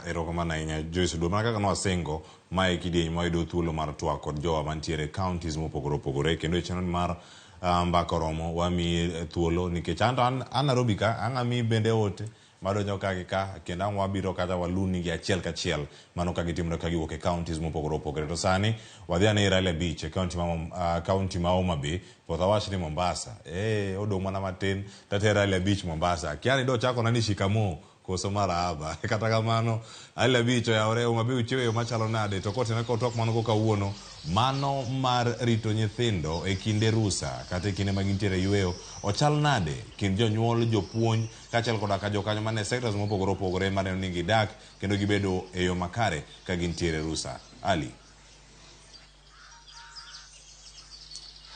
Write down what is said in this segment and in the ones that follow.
Erokamano ahinya Joyce Oduor. Mana kaka nwasingo, mae e kidieny ma wayudo thuolo mar twak kod jowa mantiere e counties mopogore opogore kendo e chenro mar mbaka oromo wamiyi thuolo nikech anto an, an Nairobi ka ang' amiyi bende ote madonjo ka gi ka kendo ang' wabiro kata waluni gi achiel kachiel mano ka gitimore ka giwuok e counties mopogore opogore. To sani wadhi ane ir Raila Beach e county ma, county ma Homa Bay Poth awach ni Mombasa. Eh, odong' mana matin tater Ali Abich Mombasa. Akia ni dochakona ni shikamoo koso marahaba. Kata kamano, Ali Abich oyawore Homa Bay uchiew e yo machalo nade? To kotenore kod twak mano go kawuono, mano mar rito nyithindo e kinde rusa kata e kinde ma gintiere e yueyo ochal nade kind jonyuol, jopuonj kaachiel koda ka jokanyo man e sectors mopogore opogore maneno ni gidak kendo gibedo e yo makare ka gintiere rusa. Ali.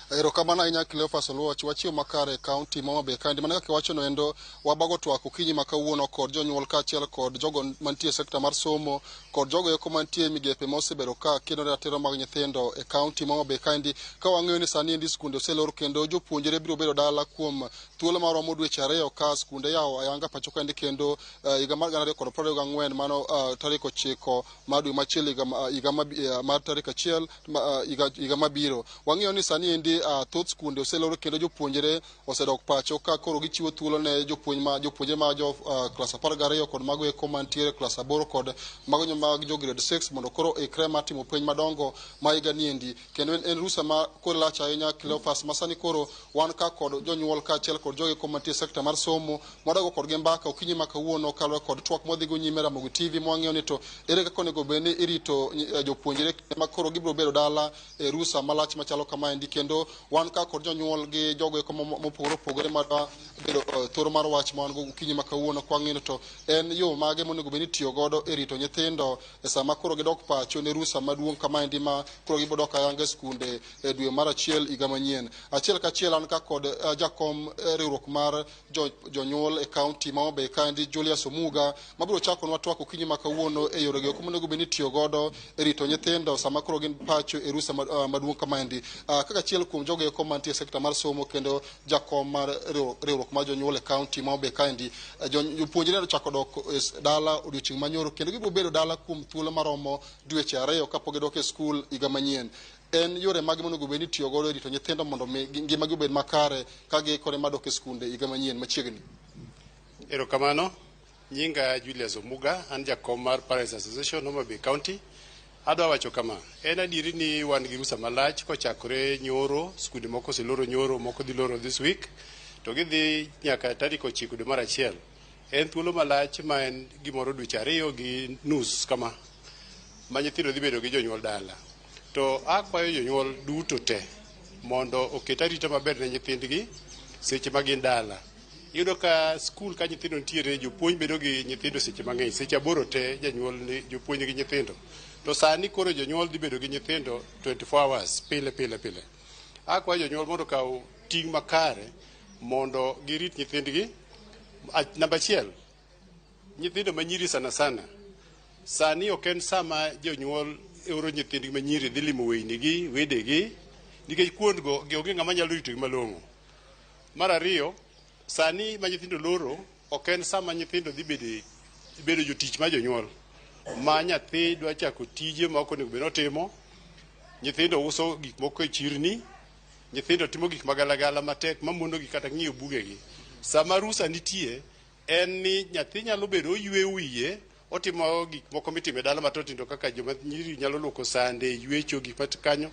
Erokamano ahinya Cleophas Oluoch, wachiew makare e kaunti ma Homa Bay kaendi. Mana kaka iwacho noendo, wabago twak okinyi ma kawuono kod jonyuol kaachiel kod jogo mantie e sekta mar somo kod jogo eko mantie e migepe ma osebedo ka kedo ne ratiro mag nyithindo e kaunti ma Homa Bay kaendi. Ka wang'eyo ni sani endi skunde oselor kendo jopuonjre biro bedo dala kuom thuolo maromo dweche ariyo ka skunde yawo ayanga pacho kaendi kendo higa mar 2024 mano tarik 9 mar dwe machiel higa mar tarik 1 higa mabiro. Wang'eyo ni sani endi thoth skunde oselor kendo jopuonjre osedok pacho ka koro gichiwo thuolo ne jopuonj ma jopuonjre ma jo klas 12 kod mago eko mantiere klas 8 kod mago mag jo grade 6 mondo koro ikre mar timo penj madongo ma higa ni endi. Kendo en rusa ma koro lach ahinya Cleophas ma sani koro wan ka kod jonyuol kaachiel kod jogo eko mantie e sekta mar somo mwadago kodgi mbaka okinyi ma kawuono kaluwore kod twak mwadhigo nyime Ramogi TV mwang'iyo ni to ere kaka onego bed ni irito jopuonjre ma koro gibiro bedo dala e rusa malach machalo kamaendi. Kendo wan ka kod jonyuol gi jogo eko mopogore opogore madwa bedo thuolo mar wach ma wan go okinyi ma kawuono kwang'iyo ni to en yo mage monego bed ni itiyo godo e rito nyithindo e sama koro gidok pacho ne rusa maduong' kamaendi ma koro gibiro dok ayanga e skunde e dwe mar 1 higa manyien. Achiel kachiel an ka kod jakom riwruok mar jonyuol e kaunti ma Homa Bay kaendi Julius Omuga mabiro chakonwa twak okinyi ma kawuono e yore go monego bed ni itiyo godo e rito nyithindo sama koro gin pacho e rusa maduong' kamaendi. Kaka achiel kuom jogo eko mantie e sekta mar somo kendo jakom mar riwruok mar jonyuol e kaunti ma Homa Bay kaendi, jopuonjre ochako dok e dala odiochieng' manyoro kendo gibiro bedo dala kuom thuolo maromo dweche 2 kapok gidok e skul higa manyien. En yore mage monego bed ni itiyo godo e rito nyithindo mondo mi ngimagi obed makare ka giikore mar dok e skunde higa manyien machiegni? Erokamano. Nyinga Julius Omuga, an jakom mar Parents Association Homa Bay County. Adwa wacho kama, en adieri ni wan gi rusa malach kochakore nyoro, skunde moko oseloro nyoro, moko dhi loro this week, to gidhi nyaka tarik 9 dwe mar 1. En thuolo malach ma en gimoro dweche 2.5 kama, ma nyithindo dhi bedo gi jonyuol dala. To akwayo jonyuol duto te mondo oket arita maber ne nyithindgi seche ma gin dala. Iyudo ka skul ka nyithindo nitiere, jopuonj bedo gi nyithindo seche mang'eny, seche 8 te janyuol ni jopuonj gi nyithindo. To sani koro jonyuol dhi bedo gi nyithindo 24 hours pile pile pile. Akwayo jonyuol mondo okaw ting' makare mondo girit nyithindgi. Namba 1, nyithindo manyiri sana sana. Sani ok en sama jonyuol oro nyithindgi manyiri dhi limo weynigi, wedegi, nikech kuondgo onge ng'ama nyalo ritogi malong'o. Mar ariyo, sani ma nyithindo loro, ok en sama nyithindo dhi bedo jotich ma jonyuol. Ma nyathi dwa chako tije ma ok onego bed ni otimo, nyithindo uso gik moko e chirni, nyithindo timo gik magalagala matek mamonogi kata ng'iyo bugegi. Sama rusa nitie, en ni nyathi nyalo bedo oywe wiye, otimo gik moko mitimo e dala matindo tindo kaka joma nyiri nyalo luoko sande, ywecho, gik mat kanyo.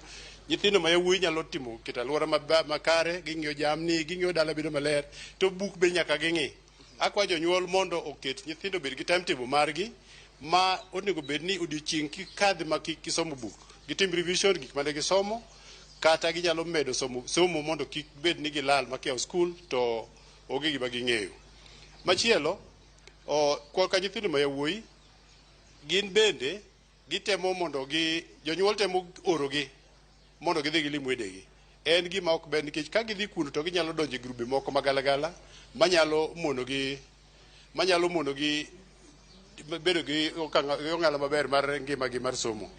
Nyithindo ma yawuoyi nyalo timo keto alwora makare, ging'iyo jamni, ging'iyo dala bedo maler, to buk be nyaka ging'i. Akwayo jonyuol mondo oket nyithindo obed gi timetable margi ma onego bed ni odiochieng' kik kadhi ma kik gisomo buk. Gitim revision gik mane gisomo, kata ginyalo medo somo mondo kik bed ni gilal ma kiyawo skul to onge gima ging'eyo. Machielo, korka nyithindo ma yawuoyi, gin bende gitemo mondo gi, jonyuol temo orogi mondo gidhi gilim wedegi. En gima ok ber nikech ka gidhi kuno to ginyalo donjo e grube moko magalagala manyalo monogi bedo gi ong'ala maber mar ngimagi mar somo.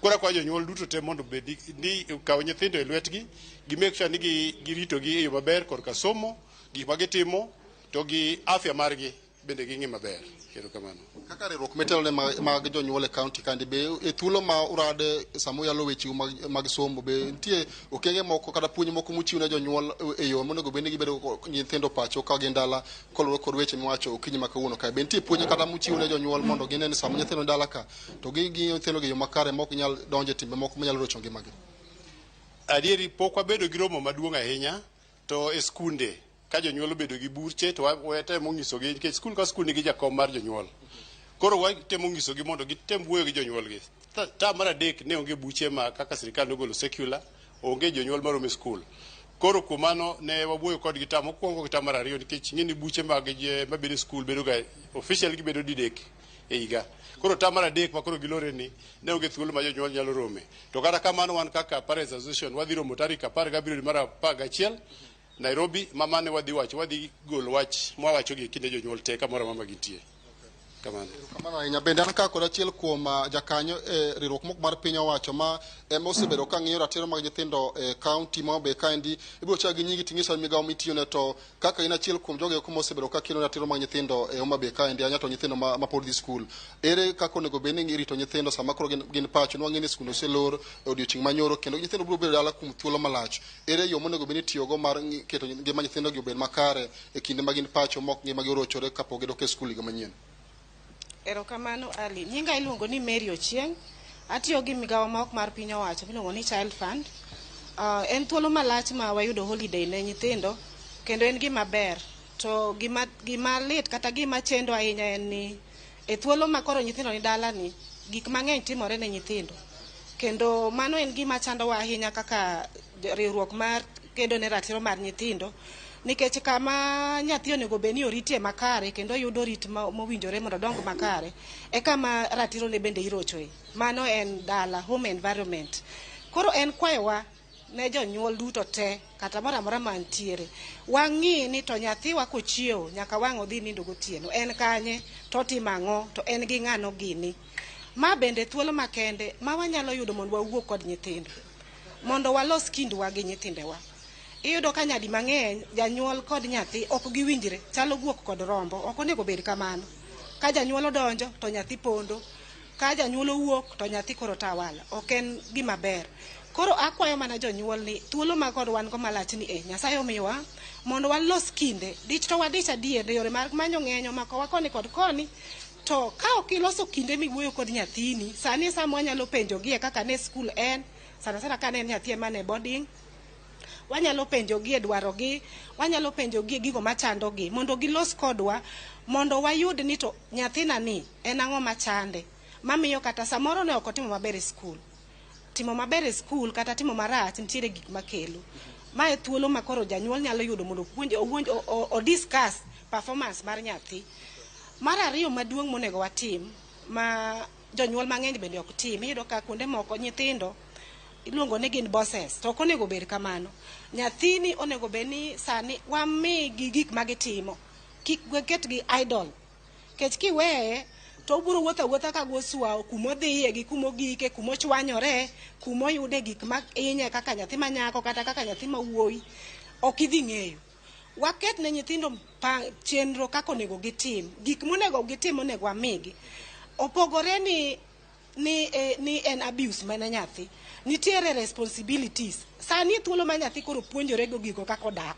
Koro akwayo jonyuol duto te mondo obed ni okaw nyithindo e lwetgi, gi make sure ni giritogi e yo maber korka somo, gik ma gitimo, to gi afya margi. bende ging'i maber. Erokamano. Kaka riwruok mitelone mag jonyuol e county kandi, be e thuolo ma urade sama uyalo wecheu mag somo, be nitie okenge moko kata puonj moko muchiwo ne jonyuol e yo monego bed ni gibedo nyithindo pacho ka gin dala koluwore kod weche miwacho okinyi ma kawuono kae? Be nitie puonj kata muchiwo ne jonyuol mondo gine ni sama nyithindo ni dala ka to ging'iyo nyithindo e yo makare ma ok nyal donjo e timbe moko manyalo rocho ngimagi? Adieri pok wabedo gi romo maduong' ahinya to e skunde ka jonyuol obedo gi buche to watemo nyisogi nikech skul ka skul nigi jakom mar jonyuol. Koro watemo nyisogi mondo gitem wuoyo gi jonyuolgi. Term mar adek ne onge buche ma kaka sirikal nogolo circular, onge jonyuol maromo e skul. Koro kuom mano ne wawuoyo kodgi term mokwongo gi term mar ariyo nikech ing'e ni buche mag mabedo e skul bedo ga officially gibedo didek e higa. Koro term mar adek ma koro gilore ni ne onge thuolo ma jonyuol nyalo rome. To kata kamano wan kaka Parents Association wadhi romo tarik 17 dwe mar 11 Nairobi ma mane wadhi wacho, wadhi golo wach mwawacho gi kinde jonyuol te kamoro amora ma gintie. Kamano. Kamano ahinya. Bende an ka kod achiel kuom jakanyo e riwruok moko mar piny owacho ma ema osebedo ka ng'iyo ratiro mag nyithindo e kaunti ma Homa Bay kaendi. Ibiro chak gi nyingi ting'iso migawo mitiyone, to kaka in achiel kuom jogo eko mosebedo ka kelo ratiro mag nyithindo e Homa Bay kaendi, ahinya to nyithindo ma pod dhi skul. Ere kaka onego bed ni irito nyithindo sama koro gin pacho? Nwang'e ni skul oselor e odiochieng' manyoro kendo nyithindo biro bedo dala kuom thuolo malach. Ere yo monego bed ni itiyogo mar keto ngima nyithindo gi obed makare e kinde ma gin pacho mok ngimagi orochore kapok gidok e skul higa manyien? Erokamano Ali. Nyinga iluongo ni Mary Ochieng'. Atiyo gi migawo ma ok mar piny owacho miluongo ni Child Fund. En thuolo malach ma wayudo holiday ne nyithindo kendo en gima ber. To gima lit kata gima chendo ahinya en ni e thuolo ma koro nyithindo ni dala ni, gik mang'eny timore ne nyithindo. Kendo mano en gima chandowa ahinya kaka riwruok mar kedo ne ratiro mar nyithindo, nikech kama nyathi onego bed ni oritie makare kendo yudo rit mowinjore mondo odong makare, e kama ratiro ne bende irochoe. Mano en dala, home environment. Koro en kwayowa ne jonyuol duto te kata moro amora mantiere, wang'i ni to nyathiwa kochiewo nyaka wang' odhi nindo gotieno, en kanye, to otimo ang'o, to en gi ng'ano gini. Ma bende thuolo makende ma wanyalo yudo mondo wawuo kod nyithindo, mondo walos kindwa gi nyithindewa. Iyudo ka nyadi mang'eny janyuol kod nyathi ok giwinjre, chalo guok kod rombo, ok onego bed kamano. Ka janyuol odonjo to nyathi pondo, ka janyuol owuok to nyathi koro tawala, ok en gima ber. Koro akwayo mana jonyuol ni thuolo ma kod wan go malach ni e Nyasaye omiyowa mondo walos kinde. Dich to wadich adier, yore mag manyo ng'eny omakowa koni kod koni. To ka ok iloso kinde miwuoyo kod nyathini, sani e sama wanyalo penjogie kaka ne skul en, sana sana ka ne en nyathi ema ne boarding, wanyalo penjogie dwarogi, wanyalo penjogie gigo machandogi mondo gilos kodwa, mondo wayud ni to nyathina ni en ang'o machande, mamiyo kata samoro ne ok otimo maber e skul. Timo maber e skul kata timo marach nitiere gik makelo. Ma e thuolo ma koro janyuol nyalo yudo mondo opuonj, owuonj, o discuss performance mar nyathi. Mar ariyo maduong' monego watim, ma jonyuol mang'eny bende ok tim, iyudo ka kuonde moko nyithindo iluongo ni gin bosses, to ok onego bed kamano. Nyathini onego bed ni sani wamigi gik ma gitimo, kik waketgi idle. Nikech kiweye to obiro wuotho awuotha ka go swawo kumodhiye gi kumogike, kumochwanyore, kumoyude gik ma hinye kaka nyathi ma nyako kata kaka nyathi ma wuoyi, ok idhi ng'eyo. Waket ne nyithindo chenro kaka onego gitim, gik monego gitim onego wamigi. Opogore ni en abuse mana nyathi, nitiere responsibilities. Sani e thuolo ma nyathi koro puonjore go gigo kaka odak.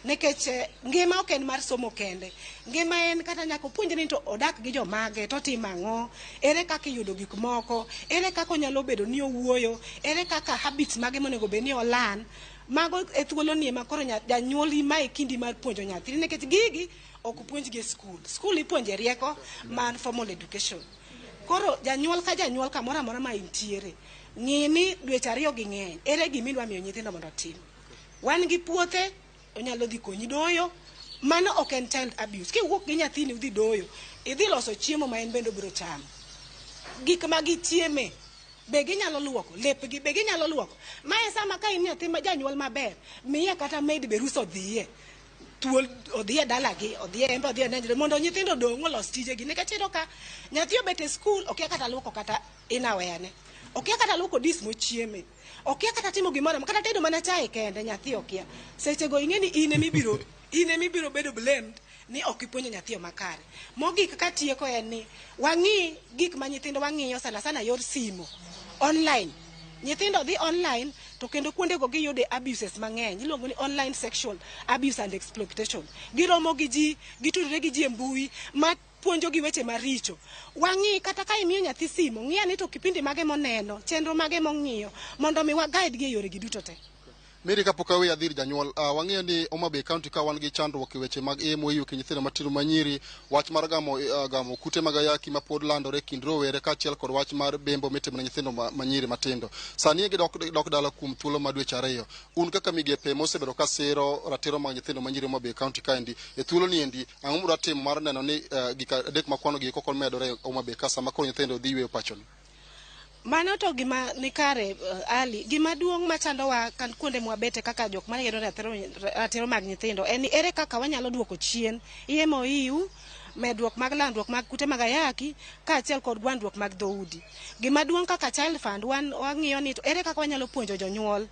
Nikech ngima ok en mar somo kende. Ngima en kata nyaka opuonjre ni to odak gi jomage, to otimo ang'o, ere kaka iyudo gik moko, ere kaka onyalo bedo ni owuoyo, ere kaka habits mage monego bed ni olan. Mago e thuolo ni ema koro janyuol ma e kindi mar puonjo nyathini, nikech gigi ok puonjgi e skul. Skul ipuonje rieko mar formal education. Koro janyuol ka janyuol kamoro amora ma intiere, ng'i ni dweche ariyo gi ng'eny, ere gima idwa miyo nyithindo mondo otim. Wan gi puothe, onyalo dhi konyi doyo, mano ok en child abuse. Kiwuok gi nyathini udhi doyo, idhi loso chiemo ma en bende obiro chamo. Gik ma gichieme, be ginyalo luoko, lepgi be ginyalo luoko. Ma e sama ka in nyathi ma janyuol maber, miye kata maid be rusa odhiye. Thuol odhi e dalagi, odhi e Embe, odhi e Nenjre, mondo nyithindo odong' olos tijegi. Nikech iyudo ka nyathi obet e skul, okia kata luoko kata innerwear ne. Okia kata luoko dis mochieme. Okia kata timo gimoro, kata tedo mana chae kende, nyathi okia. Sechego ing'e ni in emibiro bedo blamed ni ok ipuonjo nyathi yo makare. Mogik katieko en ni wang'i gik ma nyithindo wang'iyo sana sana yor simo online. Nyithindo dhi online to kendo kuondego giyude abuses mang'eny iluongo ni online sexual abuse and exploitation. Giromo gi ji, gitudore gi ji e mbui ma puonjogi weche maricho. Wang'i kata ka imiyo nyathi simo, ng'i ane to kipindi mage moneno, chenro mage mong'iyo mondo mi wa guide gi e yore gi duto te. Mary, kapok aweyi adhi ir janyuol, wang'eyo ni Homa Bay County ka wan gi chandruok e weche mag MOU e nyithindo matindo manyiri, wach mar gamo kute mag ayaki ma pod landore e kind rowere kaachiel kod wach mar bembo mitimo ne nyithindo manyiri matindo. Sani gidok dala kuom thuolo mar dweche 2. Un kaka migepe mosebedo ka siro ratiro mag nyithindo manyiri Homa Bay County kaendi, e thuolo ni endi ang'o mudwa timo mar neno ni gik adek makwano gi eko medore e Homa Bay ka sama koro nyithindo dhi yweyo pachoni? Mano to gima nikare, Ali, gima duong' machandowa kan kuonde mwabete kaka jok makedo ratiro mag nyithindo en ni ere kaka wanyalo duoko chien MOU, medruok mag landruok mag kute mag ayaki kaachiel kod gwandruok mag dhoudi. Gima duong' kaka Child Fund wan wang'iyo ni to ere kaka wanyalo puonjo jonyuol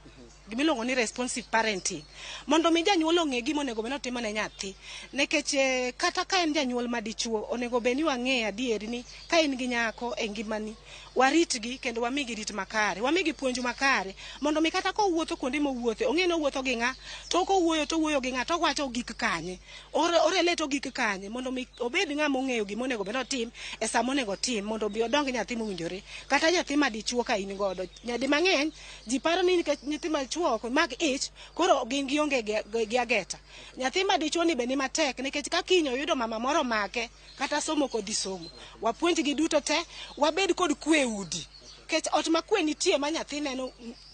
gimiluongo ni responsive parenting mondo mi janyuol ong'e gima onego bed ni otimo ne nyathi nikech kata ka en janyuol madichuo onego bed ni wang'e adieri ni ka in gi nyako e ngimani waritgi kendo wamigi rit makare, wamigi puonj makare mondo mi kata kowuotho kuonde mowuothe ong'e ni owuotho gi ng'a, to kowuoyo to owuoyo gi ng'a, to owacho gik kanye, orelate ogik kanye, mondo mi obed ng'ama ong'eyo gima onego bed ni otim e sama onego otim mondo obi odong nyathi mowinjore. Kata nyathi madichuo ka in godo, nyadi mang'eny ji paro ni nikech nyathi machuo ok mak ich koro gin gionge gi ageta. Nyathi madichuo ni be ni matek nikech ka kiny oyudo mama moro make kata somo ok odhi somo. Wapuonjgi duto te, wabed kod kwe e udi. Nikech ot ma kwe nitie ma nyathi neno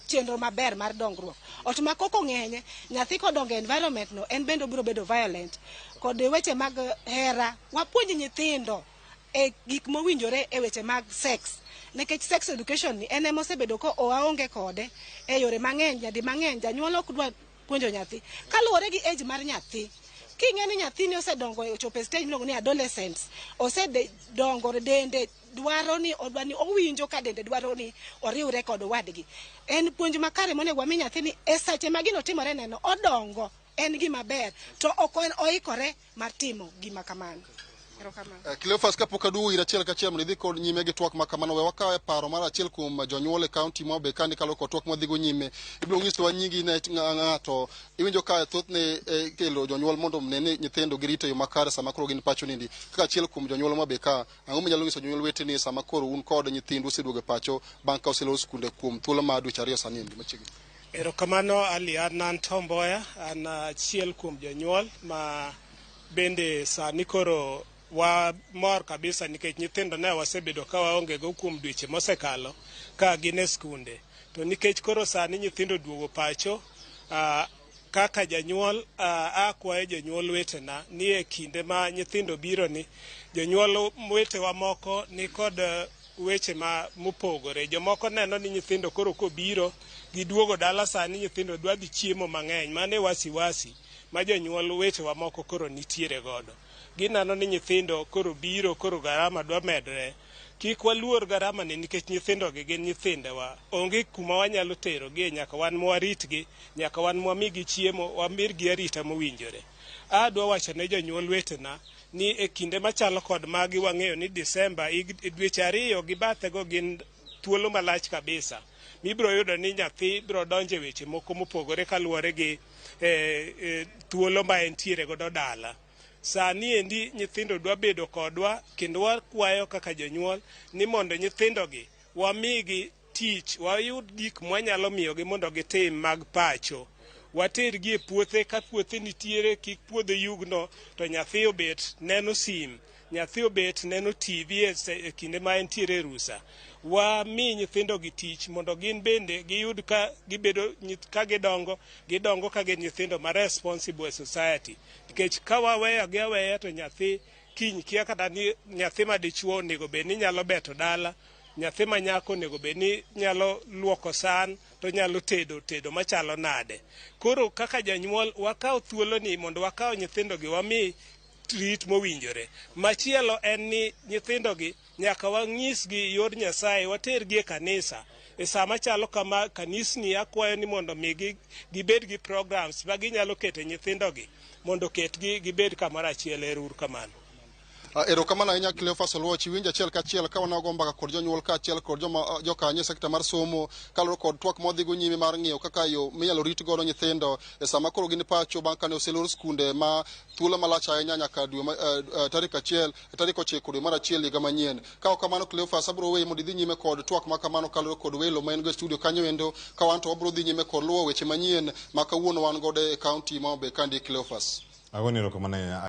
chenro maber mar dongruok. Ot ma koko ng'enye, nyathi kodongo e environment no en bende obiro bedo violent. Kod weche mag hera, wapuonj nyithindo e gik mowinjore e weche mag sex. Nikech sex education ni en ema osebedo ka oaonge kode e yore mang'eny, nyadi mang'eny janyuol ok dwa puonjo nyathi. Kaluwore gi age mar nyathi, king'e ni nyathini osedongo ochopo e stage miluongo ni adolescence, osedongo dende dwaro ni odwa ni owinjo ka dende dwaro ni oriwre kod wadgi. En puonj makare monego wami nyathini e seche ma gino timore neno odongo en gima ber to ok oikore mar timo gima kamano. Cleophas, kapok aduogo ir achiel kachiel mondo idhi kod nyime gi twak ma kamano, we wakawe paro mar achiel kuom jonyuol e kaunti ma Homa Bay kandi kaluwore kod twak mwadhigo nyime. Ibiro nyisowa nyingi ne ng'ato. Iwinjo ka thothne ikelo jonyuol mondo one ni nyithindo girito e yo makare sama koro gin pacho nindi. Kaka achiel kuom jonyuol ma Homa Bay ka, ang'o minyalo nyiso jonyuol weteni sama koro un kod nyithindu oseduogo e pacho bang' ka oselor skunde kuom thuolo mar dweche 2 sani endi machiegni? Erokamano Ali, an Tom Mboya, an achiel kuom jonyuol ma bende sani koro wamor kabisa nikech nyithindo ne wasebedo ka waonge go kuom dweche mosekalo ka gin e skunde. To nikech koro sani nyithindo oduogo pacho, kaka janyuol akwayo jonyuol wetena ni e kinde ma nyithindo biro ni, jonyuol wetewa moko ni kod weche ma mopogore. Jomoko neno ni nyithindo koro kobiro giduogo dala sani nyithindo dwa dhi chiemo mang'eny. Mano e wasiwasi ma jonyuol wetewa moko koro nitiere godo. Gineno ni nyithindo koro biro, koro garama dwa medre. Kik waluor garama ni nikech nyithindo gi gin nyithindewa. Onge kuma wanyalo terogie, nyaka wan mwaritgi, nyaka wan mwamigi chiemo, wamirgi arita mowinjore. Adwa wacho ne jonyuol wetena ni e kinde machalo kod magi wang'eyo ni Disemba, dweche 2 gi bathego gin thuolo malach kabisa. Mibiro yudo ni nyathi biro donjo e weche moko mopogore kaluwore gi thuolo ma entiere godo dala. Sani endi nyithindo dwa bedo kodwa kendo wakwayo kaka jonyuol ni mondo nyithindogi wamigi tich, wayud gik mwanyalo miyogi mondo gitim mag pacho. Watergi e puothe, ka puothe nitiere, kik puodho yugno to nyathi obet neno sim, nyathi obet neno TV e kinde ma entiere e rusa. Wami nyithindogi tich mondo gin bende giyud ka gibedo ka gidongo, gidongo ka gin nyithindo ma responsible e society. Nikech ka waweyo gi aweya to nyathi kiny kia kata ni nyathi ma dichuo onego bed ni nyalo beto dala, nyathi ma nyako onego bed ni nyalo luoko san to nyalo tedo tedo machalo nade. Koro kaka janyuol wakaw thuoloni mondo wakaw nyithindogi wami rit mowinjore. Machielo en ni nyithindogi nyaka wanyisgi yor Nyasaye, watergi e kanisa. E sama chalo kama kanisni akwayo ni mondo mi gibed gi programs ma ginyalo kete nyithindogi mondo oketgi gibed kamoro achiel. Ero uru kamano. Erokamano ahinya Cleophas Oluoch. Iwinjo achiel kachiel ka wanago mbaka kod jonyuol kaachiel kod joma jokanyo e sekta mar somo kaluwore kod twak modhigo nyime mar ng'iyo kaka yo minyalo rit godo nyithindo e sama koro gin pacho bang' kane oselor skunde ma thuolo malach ahinya nyaka dwe tarik 1 tarik 9 dwe mar 1 higa manyien. Ka ok kamano Cleophas abiro weyi mondo idhi nyime kod twak ma kamano kaluwore kod welo ma en go e studio kanyo endo ka wan to wabiro dhi nyime kod luwo weche manyien ma kawuono wan godo e kaunti ma Homa Bay kandi Cleophas. Agoni erokamano ahinya.